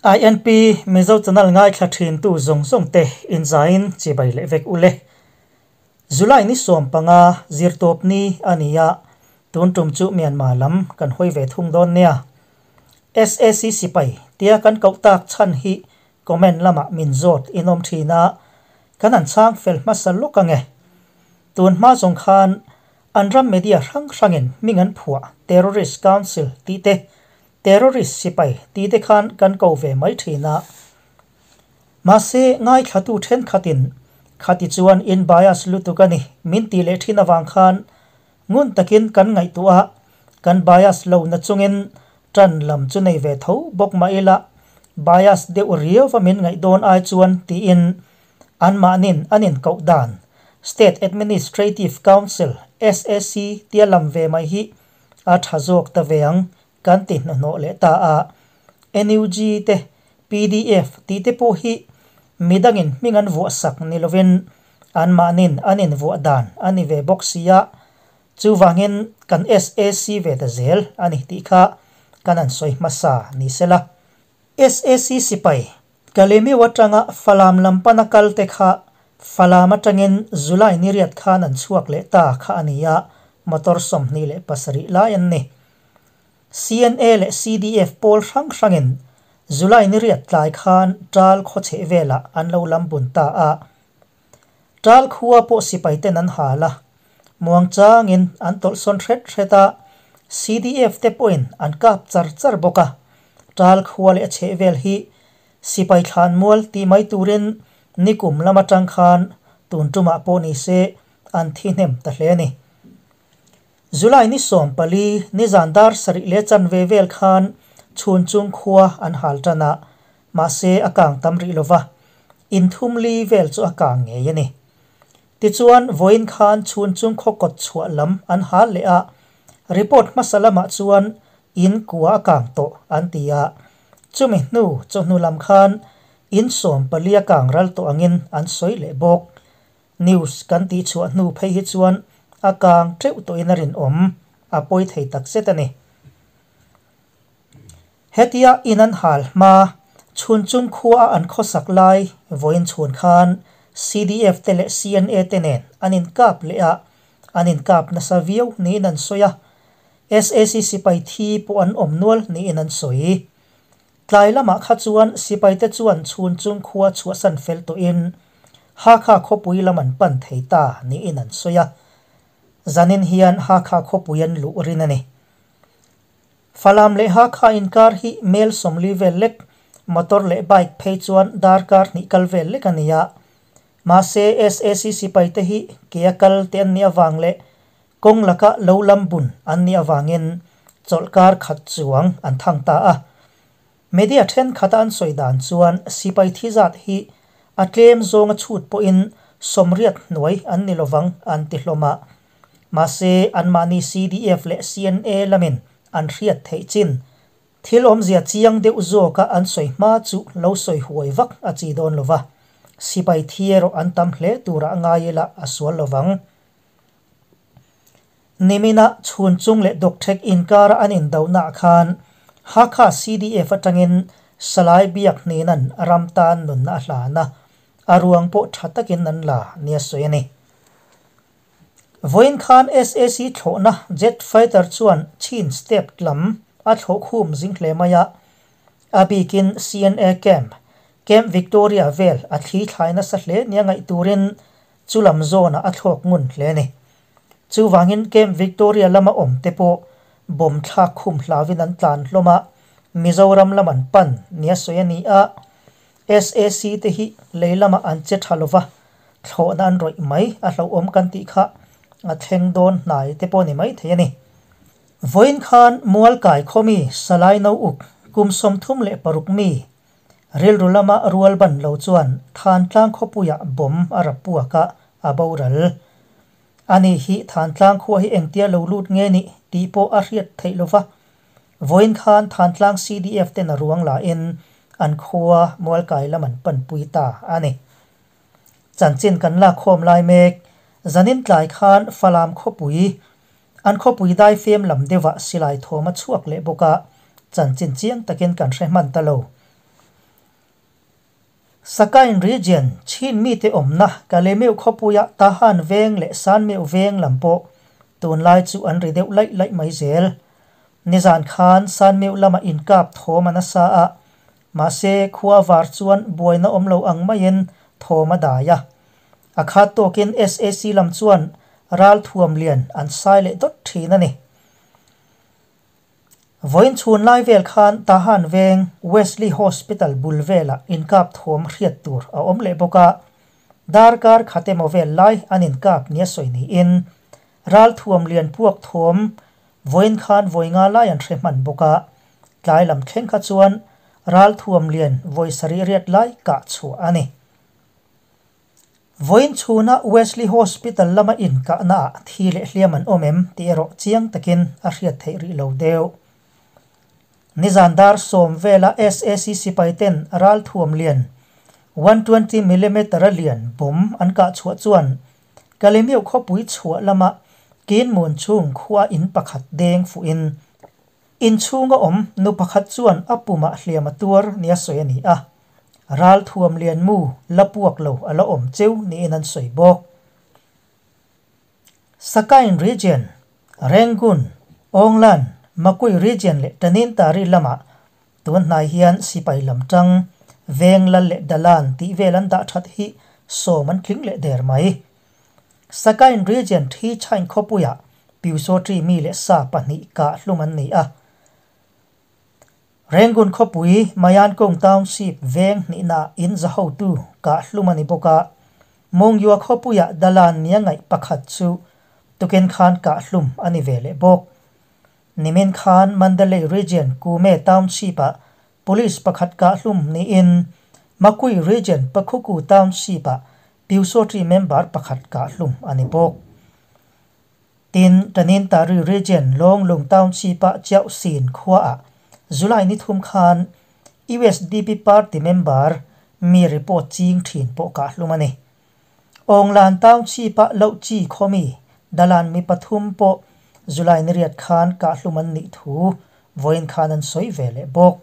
INP Mizo channel ngaithla thin tu zawng zawng te inzain chibai leh vek ule. July ni 15 zirtawp ni a ni a, tun tum chu Myanmar lam kan hawi ve thung dawn nia. SAC sipai tia kan koh tak chhan hi comment lamah min zawt in awm thin a, kan han chhang fel hmasa lawk ange. Tun hma zawng khan an ram media hrang hrangin hming an phuah Terrorist Council tih te, Terrorist sipai tih te khan kan ko ve mai thin a. Mahse ngaithlatu thenkhatin khati chuan in bias lutuk a ni min tih leh thin avang khan ngun takin kan ngaihtuah a, kan bias lo na chungin tan lam chu nei ve tho bawk mah ila bias deuh riauva min ngaih dawn ai chuan tiin anmahnin an inkoh dan State Administrative Council, SAC, tia lam ve mai hi a tha zawk ta ve ang kan ti hnuhnawh leh ta a. NUG te, pdf tih te pawh hi midangin hming an vuah sak ni lovin anmahnin an invuah dan a ni ve bawk si a, chuvangin kan SAC ve ta zel a ni tih kha kan han sawi hmasa ni sela. SAC sipai Kalemiu atanga Falam lam pana kal te kha Falam atangin July ni riat khan an chhuak leh ta kha a ni a, motor 27 lai an ni. CNA leh CDF pawl hrang hrangin July ni riat tlai khan Ṭal khaw chheh velah an lo lam bun ta a. Ṭal khua pawh sipai ten an hal a, muangchangin an tawlhsawn hret hret a, CDF te pawhin an kap char char bawk a. Ṭal khua leh a chheh vel hi sipai thlan mual tih mai turin nikum lam atang khan tun tumah pawh ni se an thi hnem ta hle a ni. July ni 14 nizan dar sarih leh chanve vel khan chhun chung khua an hal tan a, mahse a kang tam rih lova, in thum li vel chu a kang ngei a ni. Tichuan vawiin khan chhun chung khaw kawt chhuah lam an hal leh a, report hmasa lamah chuan in kua a kang tawh an ti a, chumi hnu chawhnu lam khan in 14 a kang ral tawh angin an sawi leh bawk. News kan tih chhuah hnu phei hi chuan a kang teuh tawhin a rinawm, a pawi thei tak zet a ni. Hetia in an hal hma, chhun chung khua a an khawsak lai vawiin chhun khan CDF te leh CNA te nen an inkap leh a, an inkap nasa viau niin an sawi a, SAC sipai thi pawh an awm nual niin an sawi. Tlai lamah kha chuan sipaite chuan chhun chung khua chhuahsan fel tawhin Hakha khawpui lam an pan thei ta niin an sawi a. Zanin hian Hakha khawpui an luh rin a ni. Falam leh Hakha inkar hi mel 40 vel lek, motor leh bike phei chuan darkar hnih kal vel lek a ni a. Mahse SAC sipaite hi ke a kal te an nih avang leh kawng laka lo lam bun an nih avangin chawlhkar khat chuang an thang ta a. Media thenkhat a an sawi dan chuan sipai thi zat hi a tlem zawnga chhut pawhin 80 hnuai an ni lovang an ti hlawm a. Mahse anmahni CDF leh CNA lamin an hriat theih chin. Thil awmzia chiang deuh zawka an sawi hma chu lo sawi huai vak a chi dawn lova. Sipai thi erawh an tam hle turah ngai ila a sual lovang. Nimina chhun chung leh Dawkthek inkara an indohnaah khan Hakha CDF atangin Salai Biak hnenan ram tan nunna a hlan a, a ruang pawh tha takin an la nia sawi a ni. Vawiin khan SAC thlawhna jet fighter chuan Chin State lam a thlawh khum zing hle mai a, a bikin CNA camp, Camp Victoria vel a thli thlai nasa hle nia ngaih turin chu lam zawnah a thlawk ngun hle a ni. Chuvangin Camp Victoria lama awm te pawh bomb thlak khum hlauin an tlan hlawm a, Mizoram lam an pan nia sawi a ni a. SAC te hi lei lamah an che tha lova, thlawhna an rawih mai a hlauhawm kan tih kha a thleng dawn hnai te pawh ni mai thei a ni. Vawiin khan Mualkai khawmi Salai No Uk kum 36 mi rilru lama rual ban lo chuan Thantlang khawpuiah bomb a rap puak a, a boral. Ani hi Thantlang khua hi engtia lo lut nge ni tih pawh a hriat theih lova. Vawiin khan Thantlang CDF ten a ruang lain an khua Mualkai lam an panpui ta a ni. Chanchin kan lak khawm lai mek, zanin tlai khan Falam khawpui, an khawpui dai fem lam deuhah silai thawm a chhuak leh bawk a, chanchin chiang takin kan hre hman ta lo. Sakain Region, Chin mite awmna Kalemeu khawpuia Tahan veng leh Sanmeu veng lam pawh tunlai chu an ri deuh laih laih mai zel. Nizan khan Sanmeu lama inkap thawm a nasa a, mahse khua var chuan buaina awm lo ang maiin thawm a dai a. A khat tawkin sac lam chuan ralthuam lian an sai leh dawt thin a ni. Vawiin chhun lai vel khan Tahan veng Wesley Hospital bul velah inkap thawm hriat tur a awm leh bawk a, darkar khat emaw vel lai an inkap nia sawi niin ralthuam lian puak thawm vawiin khan vawi nga lai an hre hman bawk a, tlai lam thleng kha chuan ralthuam lian vawi sarih riat lai kah chhuah a ni. Vawiin chhuna Wesley Hospital lama inkahnaah thi leh hliam an awm em tih erawh chiang takin a hriat theih rih lo deuh. Nizan dar sawm vela sac sipaiten ralthuam lian 120 millimeter a lian bomb an kah chhuah chuan Kalemiu khawpui chhuah lama Kinmun chung khua in pakhat deng fuhin Inchhunga awm nu pakhat chuan a pumah hliam a tuar nia sawi a ni a, ralthuam lian mu la puak lo a la awm cheu niin an sawi bawk. Sakain Region, Rangoon, Aunglan, Makui Region leh Tanintari lamah tun hnai hian sipai lam tang, veng lal leh dalan tih vel an dah that hi sawm an tling leh der mai. Sakain Region thi chhain khawpuiah Pyusawṭi mi leh sa pahnih kah hlum an ni a. Rangoon khawpui Mayankung Township veng hnihnaah in za hotu kah hlum a ni bawk a. Mongyua khawpuiah Dalan nia ngaih pakhat chu tukin khan kah hlum a ni ve leh bawk. Nimin khan Mandalay Region Kume Township-ah Police pakhat kah hlum niin Makui Region Pakhuku Township-ah Pyusawṭi member pakhat kah hlum a ni bawk. Tin, Tanintari Region Lawnglung Township-ah Chiauhsin khuaah July ni thum khan usdp party member mi report ching thin pawh kah hlum a ni. Awnglan Township-ah Lohchi khawmi Dalan mi pathum pawh July ni riat khan kah hlum an nih thu vawiin khan an sawi ve leh bawk.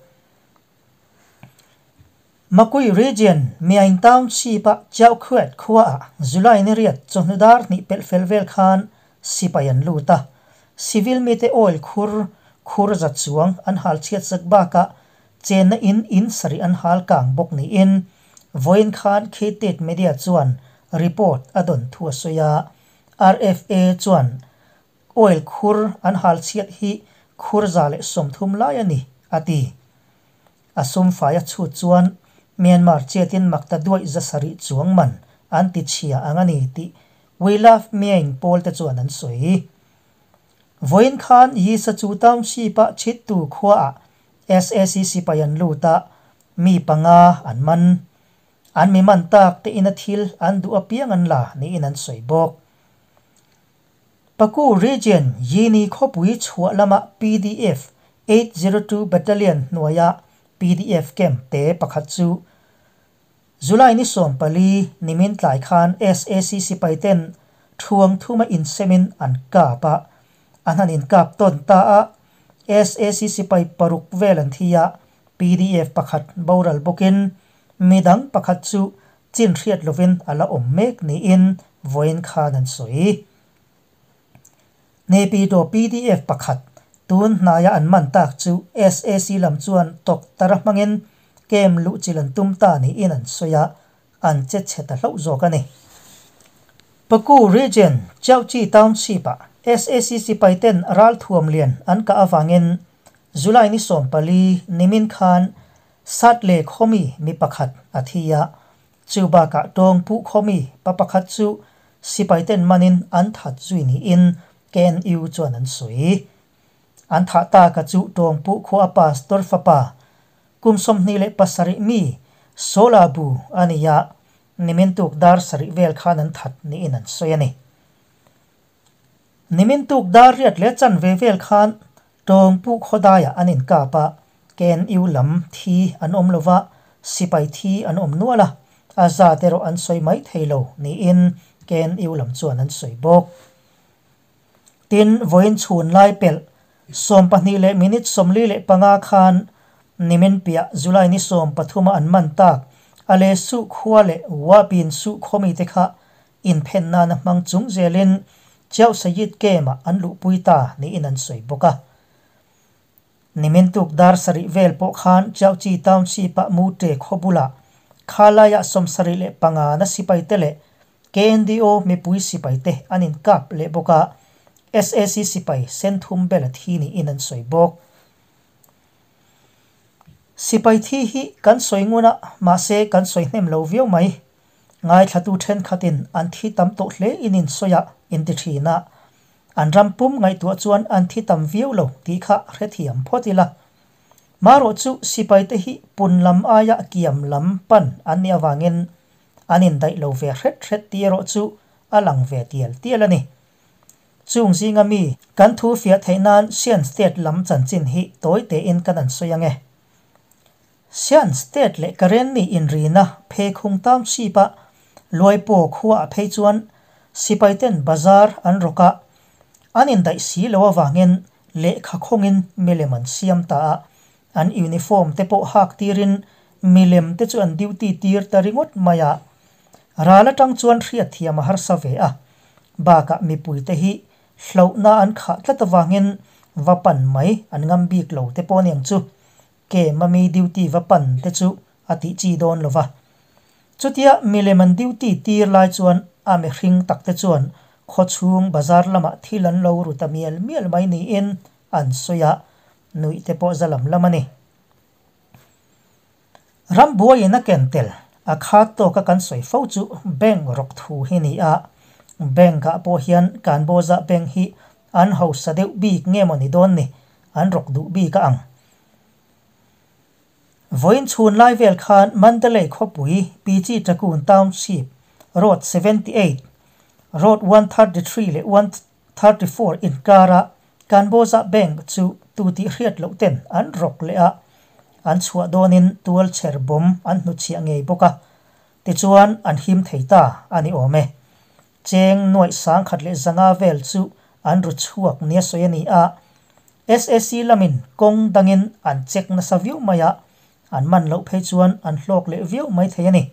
Makui Region, Myaing Township-a Chiaukhuet khuaah July ni riat chawhnu dar hnih pelh fel vel khan sipai an lut a. Civil mite oil khur khur za chuang an hal chhiat zak bakah chenna in in sarih an hal kang bawk niin vawiin khan Khitit Media chuan report a dawn thu a sawi a. RFA chuan Oil khur an hal chhiat hi khur 130 lai a ni, a ti. A sum fai a chhut chuan Myanmar chetin makta duaih 700 chuang man an ti chhia ang a ni tih We Love Myaing pawl te chuan an sawi. Vawiin khan Yisachu Township-a chhittu khuaah sac sipai an lut a, mi panga an man. An mi man tak te ina thil an duh apiang an la niin an sawi bawk. Paku Region Yini khawpui chhuah lama pdf 802 Battalion hnuaia pdf camp te pakhat chu July ni 14 nimin tlai khan sac sipai ten thuang thuma insemin an kap a, an han inkap tawn ta a, sac sipai paruk vel an thi a, pdf pakhat boral bawkin midang pakhat chu chin hriat lovin a la awm mek niin vawiin khan an sawi. Naypyidaw pdf pakhat tun hnaia an man tak chu sac lam chuan tawk tara hmangin kem luh chilh an tum ta niin an sawi a, an che chhe ta hlauh zawk a ni. Paku Region, Chauchi Township-ah sac sipai ten ralthuam lian an kah avangin July ni 14 nimin khan Satle khawmi mi pakhat a thi a, Chu bakah tawng puh khawmi pa pakhat chu sipai ten manin an that zui niin KNU chuan an sawi. An thah taka chu tawng puh khua a pastor fapa kum 27 mi Sola Bu a ni a, nimin tuk dar sarih vel khan an that niin an sawi a ni. Nimin tuk dar riat leh chanve vel khan tawng puh khawdaiah an inkap a, KNU lam thi an awm lova, sipai thi an awm nual a, a zat erawh an sawi mai thei lo niin KNU lam chuan an sawi bawk. Tin, vawiin chhun lai pelh 12 leh minute 45 khan nimin piah July ni 13 a an man tak Ale Su khua leh Wa Pin Su khaw mite kha inphen nana hmang chung zelin Kyaw Sayit Camp-ah an luhpui ta niin an sawi bawk a. Nimin tuk dar sarih vel pawh khan Kyaukyi Township-ah Mute khaw bulah khalaiah 75 na sipaite leh KNDO mipui sipaite an inkap leh bawk a, sac sipai senthum bel a thi niin an sawi bawk. Sipai thi hi kan sawi ngun a, mahse kan sawi hnem lo viau mai. Ngaithlatu thenkhatin an thi tam tawh hle in insawi a, inti thin a. An ram pum ngaihtuah chuan an thi tam viau lo tih kha hrethiam phawt ila. Marawh chu sipaite hi pun lam aia kiam lam pan an nih avangin an indaih lo ve hret hret tih erawh chu a lang ve tial tial a ni. Chung zinga mi kan thu fiah theih nan Shan State lam chanchin hi tawi tein kan an sawi ang e. Shan State leh Karenni inrina Phekhung Township-a Luaipaw khuaah phei chuan sipaiten bazar an rawk a, an indaih si lo avangin lehkha khawngin milem an siam ta a, an uniform te pawh hak tirin milem te chu an duty tir ta ringawt mai a. Ral atang chuan hriatthiam a harsa ve a, bakah mipuite hi hlauhna an khah tlat avangin va pan mai an ngam bik lo te pawh aniang chu. Ke mami duty va pan te chu a tih chi dawn lo va. Chutia milem an duty tir lai chuan a mihring tak te chuan khawchhung bazar lamah thil an lo ru ta mial mial mai niin an sawi a, nuih te pawh za lam lam a ni. Rambuaiin a ken tel a khat tawka kan sawi fo chu bank rawk thu hi ni a, bank ah pawh hian Kanbawza bank hi an hausa deuh bik nge maw ni dawn ni, an rawk duh bik a ang. Vawiin chhun lai vel khan Mandalay khawpui Pichi Takun Township, Road 78, Road 133 leh 134 inkara Kanbawza Bank chu tu tih hriat loh ten an rawk leh a, an chhuah dawnin tual chher bawm an hnuchhiah ngei bawk a, tichuan an him thei ta a ni awm e. Cheng nuaih 1100 vel chu an ru chhuak nia sawi a ni a, sac lamin kawng dangin an check nasa viau mai a, an man loh phei chuan an hlawk leh viau mai thei a ni.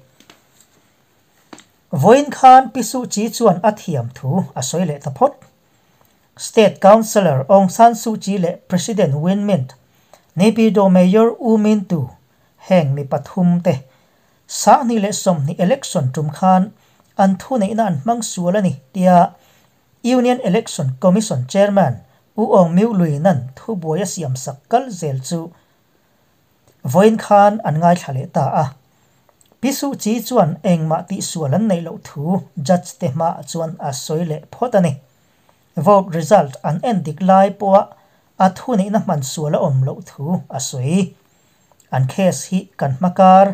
Vawiin khan Pi Suu Kyi chuan a thiam thu a sawi leh ta phawt. State Councillor Aung San Suu Kyi leh President Win Myint, Naypyidaw Mayor U Min Tu heng mi pathum te 2020 election tum khan an thuneihna an hmang sual a ni tia Union Election Commission Chairman U Aung Myu Lwin an thubuai a siamsak kal zel chu vawiin khan an ngaithla leh ta a. Pi Suu Kyi chuan engmah tihsual an neih loh thu judge te hmaah chuan a sawi leh phawt a ni. Vote result an en dik lai pawha a thuneihna hman sual a awm loh thu a sawi. An case hi kan hma kar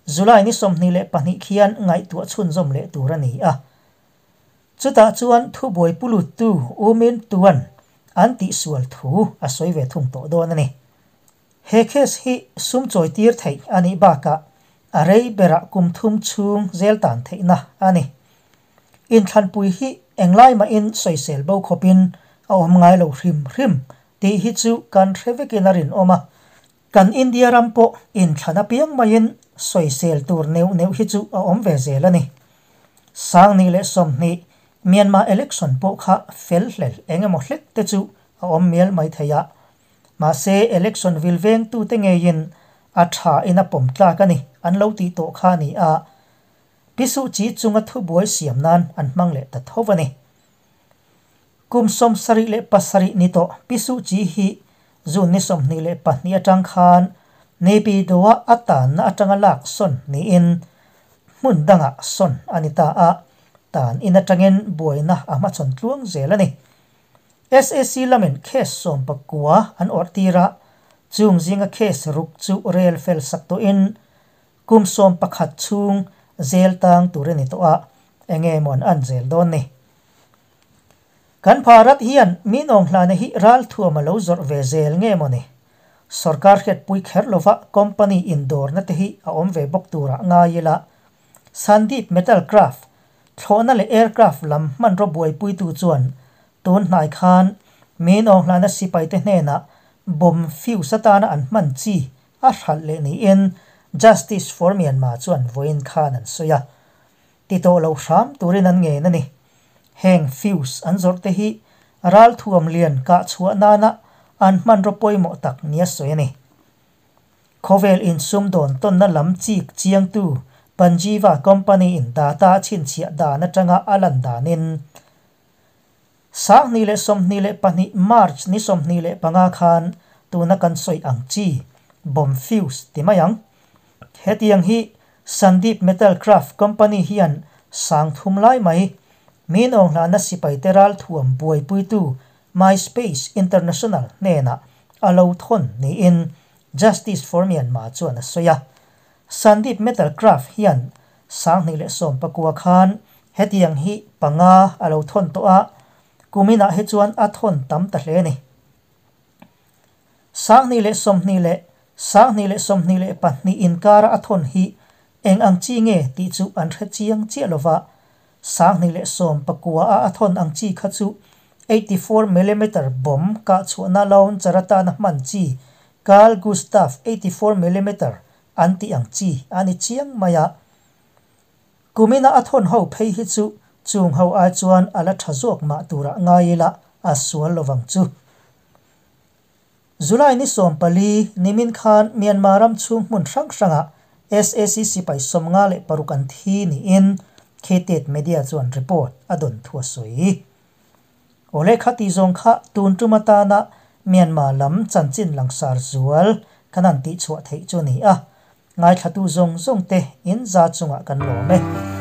July ni 22 khian ngaihtuah chhunzawm leh tur a ni a. Chutah chuan thubuai puluttu U Min Tuan an tihsual thu a sawi ve thung tawh dawn a ni. He case hi sum chawi tir theih a nih bakah a rei berah kum thum chhung zel tan theihna a ni. Inthlanpui hi englai mahin sawisel bo khawpin a awm ngai lo hrim hrim tih hi chu kan hre vekin a rinawm a. Kan India ram pawh inthlan apiang maiin sawisel tur neuh neuh hi chu a awm ve zel a ni. 2020 Myanmar election pawh kha fel hlel eng emaw hlek te chu a awm mial mai thei a. Mahse election vil vengtute ngeiin a tha in a pawm tlak a ni an lo tih tawh kha a ni a. Pi Suu Kyi chunga thubuai siam nan an hmang leh ta tho a ni. Kum 77 ni tawh Pi Suu Kyi hi June ni 22 atang khan Naypyidaw-a a tanna atanga lak sawn niin hmun dangah sawn a ni ta a, tan in atangin buaina a hmachhawn tluang zel a ni. Sac lamin case 19 an awrh tir a, chung zinga case ruk chu rel fel sak tawhin kum 11 chhung zel tang tur a ni tawh a, enge maw an an zel dawn ni. Kan Bharat hian min awng hlana hi ral thuam a lo zawrh ve zel nge maw ni? Sorkar hriatpui kher lova company indawrna te hi a awm ve bawk turah ngai ila. Sandeep Metal Craft, thlawhna leh aircraft lam hmanraw buaipuitu chuan tun hnai khan min awng hlana sipaite hnenah bomb fuse atana an hman chi a hralh leh niin Justice for Myanmar chuan vawiin khan an sawi a, ti tawh lo hram turin an ngen a ni. Heng fuse an zawrh te hi ralthuam lian kah chhuah nana an hmanraw pawimawh tak nia sawi a ni. Khawvel insumdawn tawnna lam chik chiangtu Panjiva company in data a chhinchhiah dan atanga a lan danin 2022 March ni 25 khan tuna kan sawi ang chi bomb fuse ti mai ang. Hetiang hi Sandeep Metal Craft Company hian 3000 lai mai min awnghlana sipaite ralthuam buaipuitu MySpace International hnenah a lo thawn niin Justice for Myanmar chuan a sawi a. Sandeep Metal Craft hian 2019 khan hetiang hi panga a lo thawn tawh a, kuminah hi chuan a thawn tam ta hle a ni. 2020 leh 2022 inkara a thawn hi eng ang chi nge tih chu an hre chiang chiah lova, 2019 a a thawn ang chi kha chu 84 millimeter bomb kah chhuahna launcher atana hman chi Carl Gustaf 84 millimeter an tih ang chi a ni chiang mai a. Kumina a thawn ho phei hi chu chung ho ai chuan a la tha zawk mah turah ngai ila a sual lovang chu. July ni 14 nimin khan Myanmar ram chhung hmun hrang hrangah sac sipai 56 an thi niin Khetet Media chuan report a dawn thu a sawi. Awle khati zawng kha tun tum atana Myanmar lam chanchin langsar zual kan han tihchhuah theih chu a ni a, ngaithlatu zawng zawng te in za chungah kan lawm e.